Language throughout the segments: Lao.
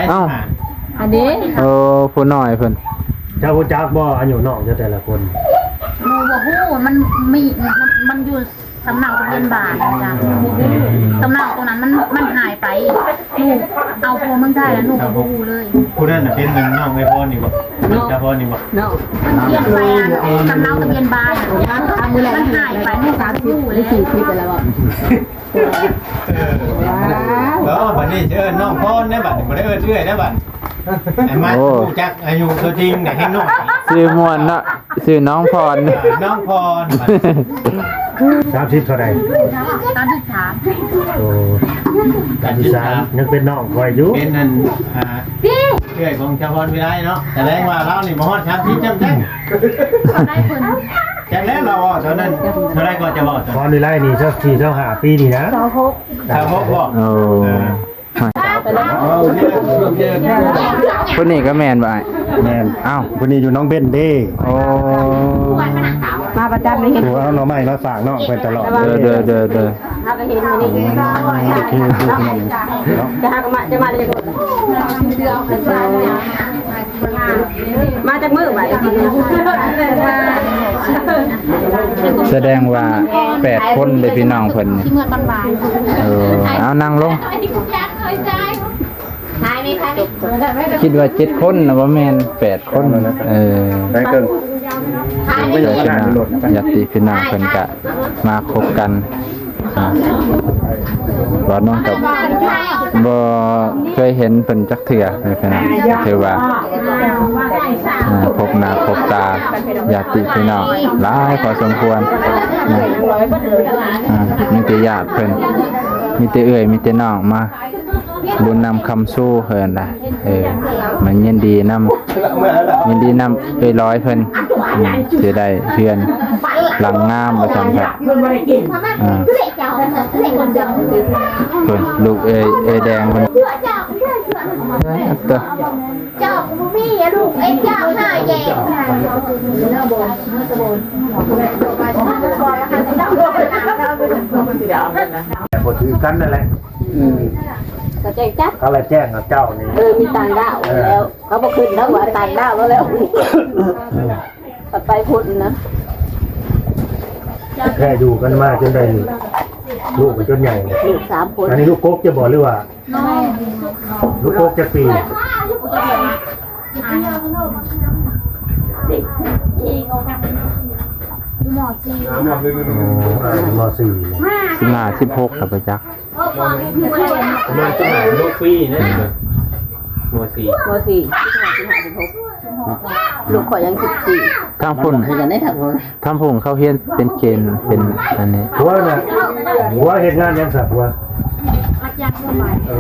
ເອົ້າ ອັນນີ້ ໂອ້ ຜູ້ນ້ອຍເພິ່ນ ເຈົ້າຮູ້ຈັກບໍ່ ອາຍຸນ້ອງເຈົ້າແຕ່ລະຄົນ? ໜູບໍ່ຮູ້ ມັນມີ ມັນ ມັນຢູ່ສຳເນົາທະບຽນບ້ານນະ ສຳເນົາຕົງນັ້ນມັນ ມັນຫາຍໄປ ໜູເອົາຜົວເມືອງໄທແລ້ວ ໜູກໍບໍ່ຮູ້ເລີຍ. ຜູ້ນັ້ນນະເປັນນ້ອງເອື້ອຍພອນນີ້ບໍ່? ນ້ອງສາວພອນນີ້ບໍ່? ນ້ອງ ເພິ່ນປ່ຽນໄປອັນສຳເນົາທະບຽນບ້ານ ມັນຫາຍໄປ ໜູກໍບໍ່ຮູ້ເລີຍ. ເອີ ເອີ ບັດນີ້ຊິເອີ້ນນ້ອງພອນແດ່ ບັດນີ້ບໍ່ໄດ້ເອີ້ນເອື້ອຍແດ່ ບັດນີ້ ໃຫ້ມາ ໂອ້ ຮູ້ຈັກອາຍຸຕົວຈິງໄດ້ແຮງນ້ອງ ຊື່ມ່ວນເນາະ ຊື່ນ້ອງພອນ ເອີ ນ້ອງພອນ. ສາມສິບເທົ່າໃດ? ສາມສິບສາມ. ໂອ້ ສາມສິບສາມ ຍັງເປັນນ້ອງຂ້ອຍຢູ່ ເປັນອັນ ອ່າ ເອື້ອຍຂອງສາວພອນວິໄລເນາະ ສະແດງວ່າລາວນີ້ບໍ່ຮອດສາມສິບຈ້ຳຈັກ. ໄດ້ເພິ່ນ ຈັກແລ້ວລາວເວົ້າຕອນນັ້ນເທົ່າໃດກໍຈະເວົ້າຕອນ ພອນວິໄລນີ້ຊາວສີ່ ຊາວຫ້າປີນີ້ນະ ຊາວຫົກ ຊາວຫົກບໍ່? ໂອ້ ເອີ ຜູ້ນີ້ກໍແມ່ນບໍ່ອ້າຍ? ແມ່ນ. ເອົ້າ ຜູ້ນີ້ຢູ່ໜອງເບັນເດ້. ໂອ້ ມາປະຈຳເລີຍ ຜູ້ເອົາໜໍ່ໄມ້ມາຝາກນ້ອງເພິ່ນຕະຫຼອດ. ເດີ ເດີ ເດີ ເດີ. ເຮົາກໍເຫັນຢູ່ນີ້ ໂອເຄ ໂອເຄ ເນາະ ຈະຫາກໍມາ ຈະມາໄດ້ຈັກມື້? ມາຈັກມື້ບັດນີ້? ສະແດງວ່າແປດຄົນເດ້ພີ່ນ້ອງເພິ່ນນີ້. ຊິເມືອຕອນບ່າຍ. ເອີ ເອົານັ່ງລົງ. ຄິດວ່າເຈັດຄົນນະ ບໍ່ແມ່ນແປດຄົນ. ເອີ ໄດ້ເຄິ່ງ ຍາດຕິພີ່ນ້ອງເພິ່ນກະມາຄົບກັນ. ອ່າ ບ່າວນ້ອງກໍບໍ່ເຄີຍເຫັນເພິ່ນຈັກເທື່ອ ເອີ ພີ່ນ້ອງ ຖືວ່າ ອ່າ ພົບໜ້າພົບຕາຍາດຕິພີ່ນ້ອງຫຼາຍພໍສົມຄວນນະ. ອ່າ ມີແຕ່ຍາດເພິ່ນ ມີແຕ່ເອື້ອຍ ມີແຕ່ນ້ອງມາ ບຸນນຳຄຳຊູເພິ່ນນະ. ເອີ ມາຍິນດີນຳ ຍິນດີນຳເອື້ອຍລອຍເພິ່ນ ອືມ ຊິໄດ້ເຮືອນຫຼັງງາມວ່າຊັ້ນເຖາະ. ອ່າ ເພິ່ນ ລູກເອື້ອຍ ເອື້ອຍແດງເພິ່ນ ເອີ ເຈົ້າບໍ່ມີອະລູກເອີຍ ເຈົ້າຫາແຍກ. ບໍ່ຖືກກັນນັ້ນແຫຼະ. ອືມ ກໍແຈ້ງຈັບ ເຂົາລະແຈ້ງກັບເຈົ້ານີ້. ເອີ ມີຕ່າງດ້າວແລ້ວ ເອີ ເຂົາບໍ່ຂຶ້ນແລ້ວວ່າຕ່າງດ້າວແລ້ວ ເອີ ກໍໄປພຸ້ນນະ. ແທ້ຢູ່ກັນມາຈົນໄດ້ລູກໄປຈົນໃຫຍ່ ລູກສາມຄົນ. ອັນນີ້ລູກກົກເຈົ້າບໍ່ ຫຼືວ່າ ນ້ອງ ລູກກົກຈັກປີ? ມ.ສີ່ ອໍ ມ.ສີ່ ສິບຫ້າ ສິບຫົກ ກໍບໍ່ຈັກ. ປະມານສິບຫ້າ ສິບຫົກປີນີ້ ມ.ສີ່ ມ.ສີ່ ສິບຫ້າ ສິບຫົກ ລູກຂ້ອຍຍັງສິບສີ່. ທາງພຸ້ນ ທາງພຸ້ນເຂົາຮຽນເປັນເກນ ເປັນອັນນີ້. ຜົວນະ ຜົວເຮັດງານຫຍັງຊະຜົວ? ຮັບຈ້າງທົ່ວໄປ. ເອີ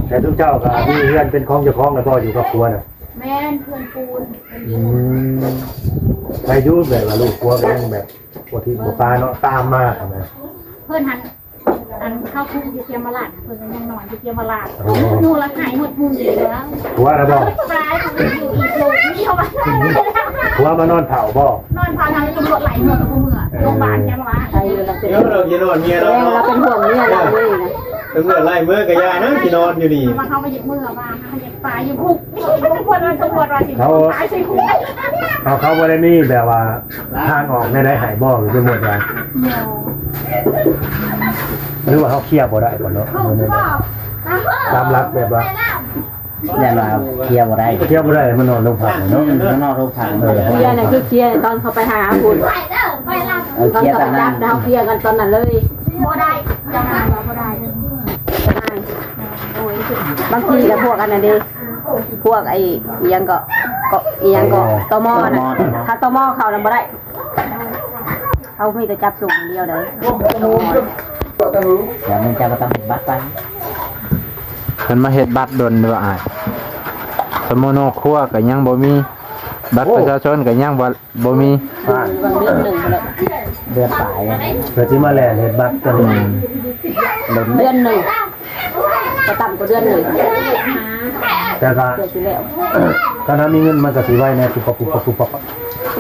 ແຕ່ຊຸມເຈົ້າກໍມີເຮືອນເປັນຂອງເຈົ້າຂອງແລ້ວບໍ່ ຢູ່ກັບຜົວນະ? ແມ່ນ ເຮືອນປູນ. ອືມ ໃຜຢູ່ແບບວ່າລູກຜົວກໍຍັງແບບ ບໍ່ຖິ້ມບໍ່ປະເນາະ ຕາມມາຫັ້ນນະ. ເພິ່ນຫັ້ນ ອັນເຂົາຄຸມຢູ່ເຂມມະລາດ ເພິ່ນກໍຍັງນອນຢູ່ເຂມມະລາດ. ໂອ້ ຢູ່ລະໄຫໝົດໝູ່ນີ້ແລ້ວ. ຜົວນະບໍ່? ຕາຍ ຢູ່ອີກໂລກນີ້ເຂົາວ່າ. ຜົວມານອນເຝົ້າບໍ່? ນອນເຝົ້າ ທາງຕຳຫຼວດໄລ່ເມືອ ກໍບໍ່ເມືອ ເອີ ໂລງບານແຂມມະລາດ. ເອີ ລາວເປັນ ເອີ ລາວຢ່ານອນເມຍລາວເນາະ ລາວເປັນຫ່ວງເມຍລາວເລີຍນະ. ຕຳຫຼວດໄລ່ເມືອກໍຢ່ານະ ຊິນອນຢູ່ນີ້. ວ່າເຮົາບໍ່ຢາກເມືອ ວ່າເຮົາຢາກຕາຍຢູ່ຄຸກ ຄົນວ່າຕຳຫຼວດວ່າຊິຕາຍໃສ່ຄຸກ. ເຂົາ ເຂົາບໍ່ໄດ້ມີແບບວ່າ ທາງອອກແນວໃດໃຫ້ບໍ່? ສົມມຸດວ່າ ຫຼືວ່າເຮົາເຄຍບໍ່ໄດ້ບໍ່ເນາະ? ຕາມຫຼັກແບບວ່າ ຢ້ານວ່າເຄຍບໍ່ໄດ້ ເຄຍບໍ່ໄດ້ ມານອນໂຮງພັກເນາະ. ອືມ ມານອນໂຮງພັກ. ເອີ ເຄຍນະ ຄືເຄຍຕອນເຂົາໄປຫາພຸ້ນ ເອີ ເຄຍຕອນນັ້ນ ເຮົາເຄຍກັນຕອນນັ້ນເລີຍ. ບໍ່ໄດ້ ເຈົ້ານາຍວ່າບໍ່ໄດ້. ເຈົ້ານາຍ ໂອ້ຍ ບາງທີກໍພວກອັນນັ້ນເດ້ ພວກໄອ້ອີ່ຫຍັງເກາະ ເກາະອີ່ຫຍັງເກາະ ຕມ ຕມ ນະ ຖ້າ ຕມ ເຂົ້ານະບໍ່ໄດ້. ເຮົາມີແຕ່ຈັບສົ່ງຢ່າງດຽວໃດ. ຢ່າງນັ້ນເຈົ້າກໍຕ້ອງເຮັດບັດໄປ. ເພິ່ນມາເຮັດບັດດົນເດີອ້າຍ. ສະໂມໂນຄົວກໍຍັງບໍ່ມີ ບັດປະຊາຊົນກໍຍັງບໍ່ ບໍ່ມີ. ເດືອນປາຍ ເພິ່ນຊິມາແລ່ນເຮັດບັດກັນ. ອືມ ເດືອນໜຶ່ງ ບໍ່ຕ່ຳກວ່າເດືອນໜຶ່ງ. ແຕ່ກໍ ເພື່ອຊິແລ້ວ ຖ້ານຳມີເງິນມັນກໍຊິໄວແດ່ ປຸບປັບ ປຸບປັບ ປຸບປັບ.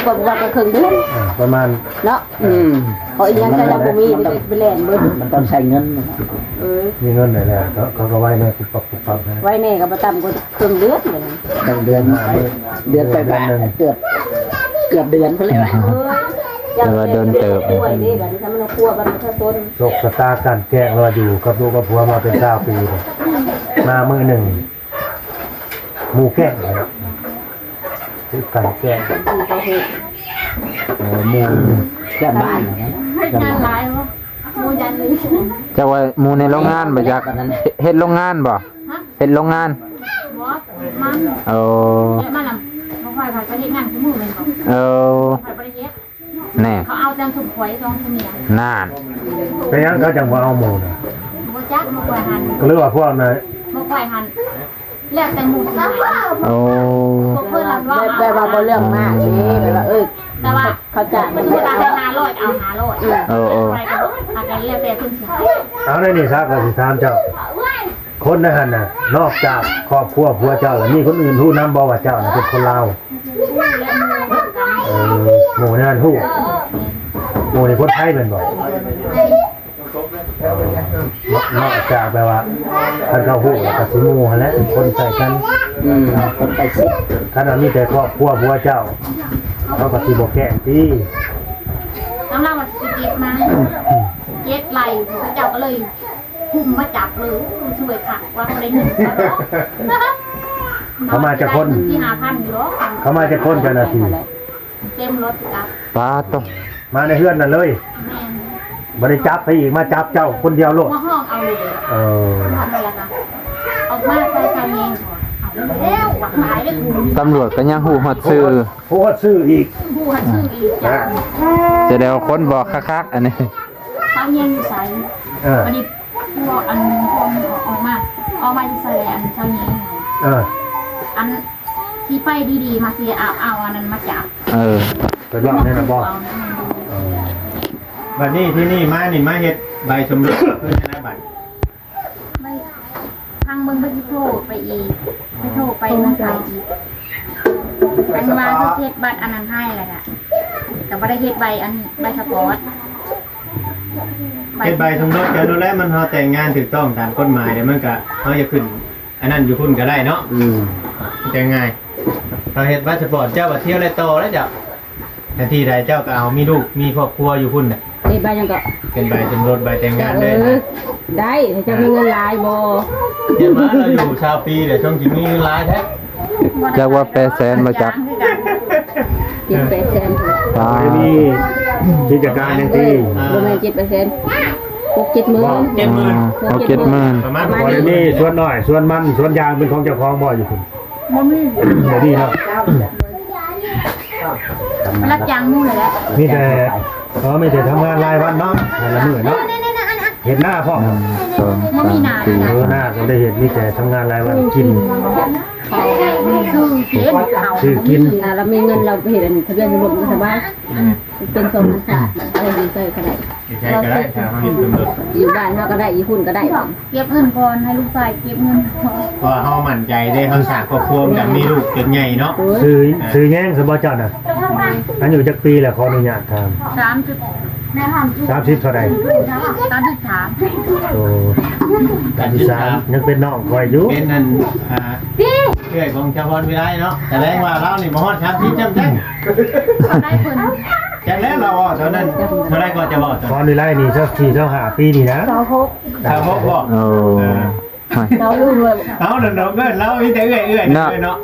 ກວ່າ ກວ່າກໍເຄິ່ງເດືອນ ອ່າ ປະມານເນາະ. ອືມ ເພາະອີ່ຫຍັງກໍຍັງບໍ່ມີ ໄປແລ່ນເບິດ ມັນຕ້ອງໃຊ້ເງິນ. ເອີ ມີເງິນແລ້ວ ເຂົາ ເຂົາກໍໄວແດ່ ປຸບປັບ ປຸບປັບ. ໄວແດ່ກໍບໍ່ຕ່ຳກວ່າເຄິ່ງເດືອນ. ເຄິ່ງເດືອນ ເດືອນປາຍໆ ເກືອບ ເກືອບເດືອນພຸ້ນແຫຼະ. ເອີ ແຕ່ວ່າດົນເຕີບ ໂຊກຊະຕາກັນແກ້ງ ລາວຢູ່ກັບລູກກັບຜົວມາເປັນຊາວປີ ມາມື້ໜຶ່ງ ໝູ່ແກ້ງເນາະ ຖືກກັນແກ້ງ ເອີ ໝູ່ເພື່ອນບ້ານ ເຮັດງານຫຼາຍບໍ່? ໝູ່ຢັນນີ້ ຈັກວ່າໝູ່ໃນໂຮງງານບໍ່ຈັກ ເຮັດໂຮງງານບໍ່? ເຮັດໂຮງງານ ບໍ່ ມັນ ເອີ ມັນນະ ບໍ່ຄ່ອຍໄປເຮັດງານຄູ່ມື້ແມ່ນບໍ່? ເອີ ບໍ່ຄ່ອຍໄປເຮັດ. ແນ່ ເຂົາເອົາແຕ່ຊຸມຂ້ອຍສອງຄົນນີ້ນະ. ນັ້ນ ເປັນຫຍັງເຂົາຈັ່ງບໍ່ເອົາໝູ່ນະ? ບໍ່ຈັກ ໝູ່ຂ້ອຍຫັ້ນ ກໍເລີຍວ່າພວກນັ້ນ ໝູ່ຂ້ອຍຫັ້ນ ແລ້ວແຕ່ໝູ່ຊິໃຫ້. ໂອ້ ພວກເພິ່ນລະວ່າ ແບບ ແບບວ່າບໍ່ເລື່ອງມາກເດ້ ແບບວ່າ ເອີ ແຕ່ວ່າເຂົາຈະ ສົມມຸດວ່າໃຫ້ຫ້າຮ້ອຍ ເອົາຫ້າຮ້ອຍ. ເອີ ເອີ ໄປກໍ ອາດຈະແລ້ວແຕ່ເພິ່ນຊິໃຫ້. ເອົາ ໃນນີ້ຊະ ຂ້ອຍຊິຖາມເຈົ້າ ຄົນໃນຫັ້ນນະ ນອກຈາກຄອບຄົວຜົວເຈົ້າລະ ມີຄົນອື່ນຮູ້ນຳບໍ່ວ່າເຈົ້ານະເປັນຄົນລາວ? ເອີ ໝູ່ນັ້ນຮູ້ ໝູ່ໃນຄົນໄທແມ່ນບໍ່? ນອກຈາກແບບວ່າ ຄັນເຂົາຮູ້ແລ້ວກໍຊິໝູ່ຫັ້ນແຫຼະ ຄົນໃກ້ກັນ ອືມ ຄົນໃກ້ຊິດ. ຄັນວ່າມີແຕ່ຄອບຄົວຜົວເຈົ້າ ເຂົາກໍຊິບໍ່ແກ້ງຕິ. ທາງລາວວ່າຊິເກັບມາ ເຈັດໄລ່ ເຂົາເຈົ້າກໍເລີຍ ກຸ່ມມາຈັບເລີຍ ຊ່ວຍຄັກວ່າບໍ່ໄດ້ເງິນ. ເຂົາມາຈັກຄົນ? ສີ່ຫ້າພັນຢູ່ດອກ. ເຂົາມາຈັກຄົນເຈົ້າໜ້າທີ່? ເຕັມລົດຈັກ. ປາດໂທ້ ມາໃນເຮືອນນັ້ນເລີຍ? ແມ່ນ. ບໍ່ໄດ້ຈັບໃຜອີກ ມາຈັບເຈົ້າຄົນດຽວໂລດ? ມາຮ້ອງເອົາເລີຍ. ເອີ ຮອດນັ້ນແຫຼະກະ ອອກມາໃສ່ຊາວແຍງ ເອົາແລ້ວ ບັກຫຼາຍເດ້ກູ. ຕຳຫຼວດກໍຍັງຮູ້ຮອດຊື່ ຮູ້ຮອດຊື່ອີກ ຮູ້ຮອດຊື່ອີກ. ອ່າ ສະແດງວ່າຄົນບອກຄັກໆ ອັນນີ້. ຊາວແຍງຢູ່ໃສ? ເອີ ບັດນີ້ ພວກອັນ ພວກນີ້ອອກມາ ອອກມາຢູ່ໃສ ອັນເຈົ້າຍິງ? ເອີ ອັນຊິໄປດີໆ ມາຊິເອົາ ເອົາອັນນັ້ນມາຈັບ. ເອີ ເພິ່ນເວົ້າແນວນັ້ນບໍ່? ເອີ ບັດນີ້ທີ່ນີ້ມານີ້ ມາເຮັດໃບສົມລົດຄືແນວໃດບັດ? ໄປທາງເບິ່ງ ເພິ່ນຊິໂທໄປອີກ ໄປໂທໄປເມືອງໄທອີກ ອັນວ່າເຮັດບັດອັນນັ້ນໃຫ້ແລ້ວກະ ກະບໍ່ໄດ້ເຮັດໃບອັນ ໃບສະປອດ. ເຮັດໃບສົມລົດກັນໂລດແຫຼະ ມັນເຮົາແຕ່ງງານຖືກຕ້ອງຕາມກົດໝາຍແລ້ວ ມັນກະ ເຮົາຢາກຂຶ້ນອັນນັ້ນຢູ່ພຸ້ນກໍໄດ້ເນາະ. ອືມ ແຕ່ງງ່າຍ ເຮົາເຮັດພາສະປອດ ເຈົ້າວ່າທ່ຽວໄດ້ຕໍ່ແລ້ວເຈົ້າ ແຕ່ທີ່ໃດເຈົ້າກໍເອົາ ມີລູກມີຄອບຄົວຢູ່ພຸ້ນນະ. ເຮັດໃບຫຍັງເກາະ? ເປັນໃບສົມລົດ ໃບແຕ່ງງານເລີຍ. ເອີ ໄດ້ ເຈົ້າມີເງິນຫຼາຍບໍ່? ເຮັດມາລາວຢູ່ຊາວປີແລ້ວ ຊ່ວງຊິມີເງິນຫຼາຍແທ້. ຈັກວ່າແປດແສນບໍ່ຈັກ ເຈັດແປດແສນ. ບໍ່ໄດ້ມີກິດຈະການຫຍັງຕິ? ບໍ່ແມ່ນເຈັດແປດແສນ ຫົກເຈັດໝື່ນ. ເຈັດໝື່ນ ອ່າ ຫົກເຈັດໝື່ນ ປະມານ. ບໍ່ໄດ້ມີສວນນ້ອຍ ສວນມັນ ສວນຢາງເປັນຂອງເຈົ້າຂອງບໍ່ຢູ່ພຸ້ນ? ບໍ່ມີ ບໍ່ມີເນາະ. ຮັບຈ້າງໝູ່ແຫຼະ ມີແຕ່ ອໍ ມີແຕ່ທຳງານລາຍວັນເນາະ ແຕ່ລະມື້ເນາະ. ເຮັດນາພ້ອມ ໜຶ່ງ ສອງ ບໍ່ມີນາ ສາມ ສີ່ ເອີ ນາກໍໄດ້ເຮັດ ມີແຕ່ທຳງານລາຍວັນ ກິນ ເຂົ້າ ຊື້ກິນ ເຂົ້າ ຊື້ກິນ. ຖ້າລາວມີເງິນ ລາວໄປເຮັດອັນທະບຽນສົມລົດມັນສະບາຍ. ອືມ ເປັນສອງພັນສາມ ເອົາຢູ່ໃສກໍໄດ້ ຢູ່ໃສກໍໄດ້ ຖ້າເຮົາເຮັດສົມລົດ ຢູ່ບ້ານເຮົາກໍໄດ້ ຢູ່ພຸ້ນກໍໄດ້. ເກັບເງິນກ່ອນ ໃຫ້ລູກຊາຍເກັບເງິນກ່ອນ ເພາະວ່າເຮົາໝັ້ນໃຈເດ້ ເຮົາສ້າງຄອບຄົວກັນ ມີລູກຈົນໃຫຍ່ເນາະ. ຊື່ ເອີ ຊື່ຫຍັງຊະບໍ່ເຈົ້ານະ? ອາຍຸຈັກປີແລ້ວ ຂໍອະນຸຍາດຖາມ? ສາມສິບ ສາມສິບເທົ່າໃດ? ສາມສິບສາມ. ໂອ້ ສາມສິບສາມ ຍັງເປັນນ້ອງຂ້ອຍຢູ່ ເປັນອັນ ອ່າ ເອື້ອຍຂອງຊາວພອນວິໄລເນາະ. ສະແດງວ່າລາວນີ້ບໍ່ຮອດສາມສິບຈ້ຳຈັກ. ໄດ້ເພິ່ນ ຈັກແລ້ວລາວເວົ້າຕອນນັ້ນ ເທົ່າໃດກໍຈະເວົ້າຕອນ ພອນວິໄລນີ້ ຊາວສີ່ ຊາວຫ້າປີນີ້ນະ. ຊາວຫົກ ຊາວຫົກບໍ? ໂອ້ ເອີ ເອົາ ເອົາ ເອົາ ເອີ້ນລາວມີແຕ່ເອື້ອຍໆເນາະ.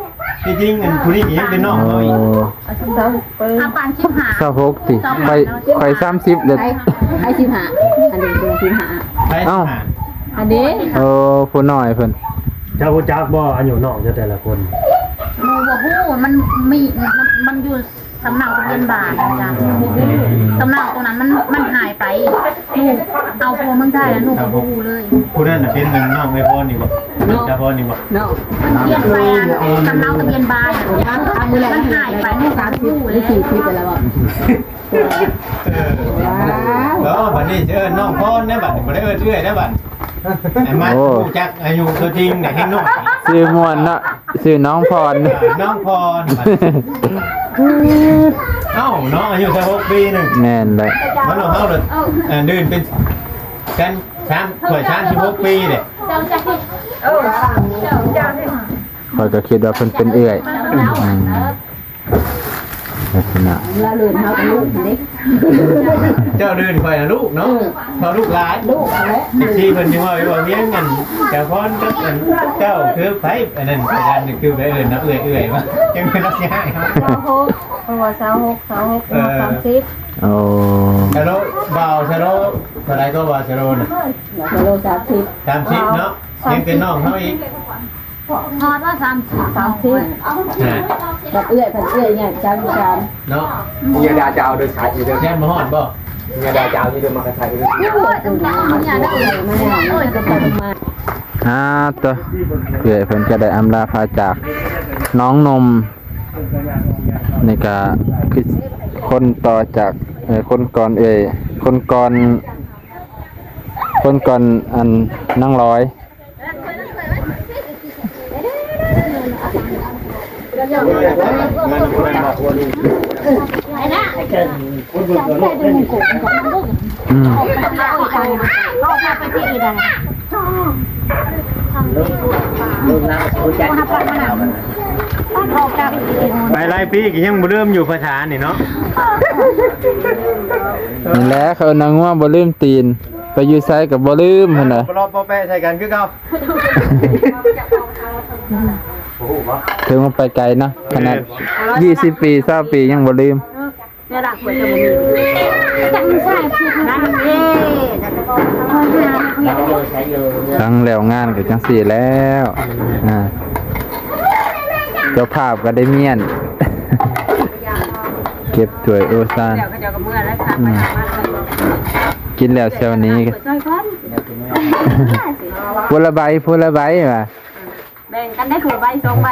ທີ່ຈິງອັນຜູ້ນີ້ກໍຍັງເປັນນ້ອງເຮົາອີກ. ໂອ້ ອາປານສິບຫ້າ ຊາວຫົກຕິ ຂ້ອຍ ຂ້ອຍສາມສິບເລີຍ. ໃຜ ໃຜສິບຫ້າ ອັນນີ້ຄືສິບຫ້າ. ໃຜສິບຫ້າ? ເອົ້າ ອັນນີ້ ເອີ ຜູ້ນ້ອຍເພິ່ນ. ເຈົ້າຮູ້ຈັກບໍ່ອາຍຸນ້ອງເຈົ້າແຕ່ລະຄົນ? ໝູ່ບໍ່ຮູ້ ມັນມີ ມັນ ມັນຢູ່ ສຳເນົາທະບຽນບ້ານນະ. ອືມ ສຳເນົາຕົວນັ້ນມັນ ມັນຫາຍໄປ ໜູເອົາຜົວເມືອງໄທແລ້ວ ໜູກໍບໍ່ຮູ້ເລີຍ. ຜູ້ນັ້ນນະເປັນນ້ອງເອື້ອຍພອນນີ້ບໍ່? ນ້ອງ ສາວພອນນີ້ບໍ່? ນ້ອງ ມັນຂຽນໄປອັນສຳເນົາທະບຽນບ້ານ ມັນຫາຍໄປ ໜູກໍບໍ່ຮູ້ເລີຍ. ເອີ ເອີ ບັດນີ້ຊິເອີ້ນນ້ອງພອນແດ່ບັດນີ້ ບໍ່ໄດ້ເອີ້ນເອື້ອຍແດ່ບັດ. ໃຫ້ມາ ໂອ້ ຮູ້ຈັກອາຍຸຕົວຈິງໄດ້ເຫັນນ້ອງ ຊື່ມ່ວນເນາະ. ຊື່ນ້ອງພອນ ນ້ອງພອນ. ເອີ ເອີ ເອົ້າເນາະ ອາຍຸຊາວຫົກປີໜຶ່ງ ແມ່ນແຫຼະ ມັນເອົາເຮົາລະ ເອີ ເດືອນເປັນກັນ ສາມ ຂ້ອຍສາມສິບຫົກປີເດ້ ຂ້ອຍກໍຄິດວ່າເພິ່ນເປັນເອື້ອຍ ອືມ ລັກສະນະ ລາວເດີນເຮົາກໍລູກເດ້ ເຈົ້າເດີນ ຂ້ອຍນະລູກເນາະ ເພາະລູກຫຼາຍ ລູກແຫຼະ ເອັຟຊີເພິ່ນຍັງເວົ້າຢູ່ວ່າວຽງອັນ ຈາພອນກັບອັນເຈົ້າຄືໃຜ ອັນນັ້ນຄືກັນ ຄືໄປເອີ້ນເນາະ ເອື້ອຍໆ ວ່າ ຈັ່ງເພິ່ນລັກຊິໃຫ້ເຮົາ ຊາວຫົກ ເພາະວ່າຊາວຫົກ ຊາວຫົກ ເອີ ຮອດສາມສິບ ໂອ້ ຊາໂລ ບ່າວຊາໂລ ເທົ່າໃດກໍບ່າວຊາໂລນະ ບ່າວຊາໂລສາມສິບ ສາມສິບເນາະ ຍັງເປັນນ້ອງເຮົາອີກ ຮອດວ່າສາມສິບ ສາມສິບ ນະ ກັບເອື້ອຍ ເພິ່ນເອື້ອຍໃຫຍ່ ສາມສິບສາມ ເນາະ ຍາດາຈະເອົາເດີ ຂາຍອີກເດີ ແມ່ນບໍ່ຮອດບໍ່ ຍາດາຈະເອົາຢູ່ເດີ ມາຂາຍອີກເດີ ໂອ້ຍ ຕ້ອງການເອົາຍາດາ ໂອ້ຍ ກໍໄປມາ ອ່າ ໂຕ ເອື້ອຍເພິ່ນກໍໄດ້ອຳລາພາຈາກນ້ອງໜຸ່ມ ນີ້ກໍຄືຄົນຕໍ່ຈາກ ເອີ ຄົນກ່ອນເອື້ອຍ ຄົນກ່ອນ ຄົນກ່ອນອັນນາງລອຍ ອືມ ໄປຫຼາຍປີກໍຍັງບໍ່ລືມຢູ່ພາສານີ້ເນາະ ນີ້ແຫຼະ ເຂົາເອີ້ນວ່າງົວບໍ່ລືມຕີນ ໄປຢູ່ໃສກໍບໍ່ລືມຫັ້ນນະ ບໍ່ລອບບໍ່ແປະໃສ່ກັນຄືເກົ່າ ເຖິງວ່າໄປໄກເນາະ ຂະໜາດ ເອີ ຊາວປີ ຊາວປີຍັງບໍ່ລືມ ເອີ ແນວຫຼັງເພິ່ນກໍບໍ່ມີ ຈັກມັນໃສ່ຜິດນັ້ນເດ້ ຫຼັງແລ້ວງານກໍຈັ່ງຊີ້ແລ້ວ ອ່າ ເຈົ້າພາບກໍໄດ້ມ້ຽນ ເກັບຖ້ວຍໂອຊານ ແລ້ວເຂົາເຈົ້າກໍເມືອແລ້ວ ອືມ ກິນແລ້ວແຊວນີ້ ເປີດຊ່ອຍກ່ອນ ຜູ້ລະໃບ ຜູ້ລະໃບວ່າ ແບ່ງກັນໄດ້ຄົນລະໃບສອງໃບ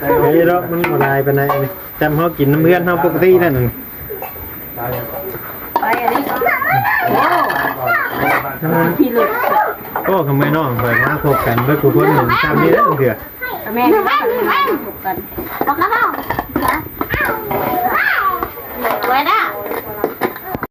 ເອີ ເອີ ດອກ ມັນບໍ່ຫຼາຍປານໃດ ຈຳເຮົາກິນນຳເຮືອນເຮົາປົກກະຕິນັ້ນ ໄປອັນນີ້ ໂອ້ ພີ່ເລິກ ໂອ້ ຄຳແມ່ນ້ອງຂ້ອຍມາພົບກັນເບິດທຸກຄົນ ເຫັນຊ້ຳນີ້ເດີເທື່ອ ແມ່ນ ພົບກັນ ໄວ້ນະ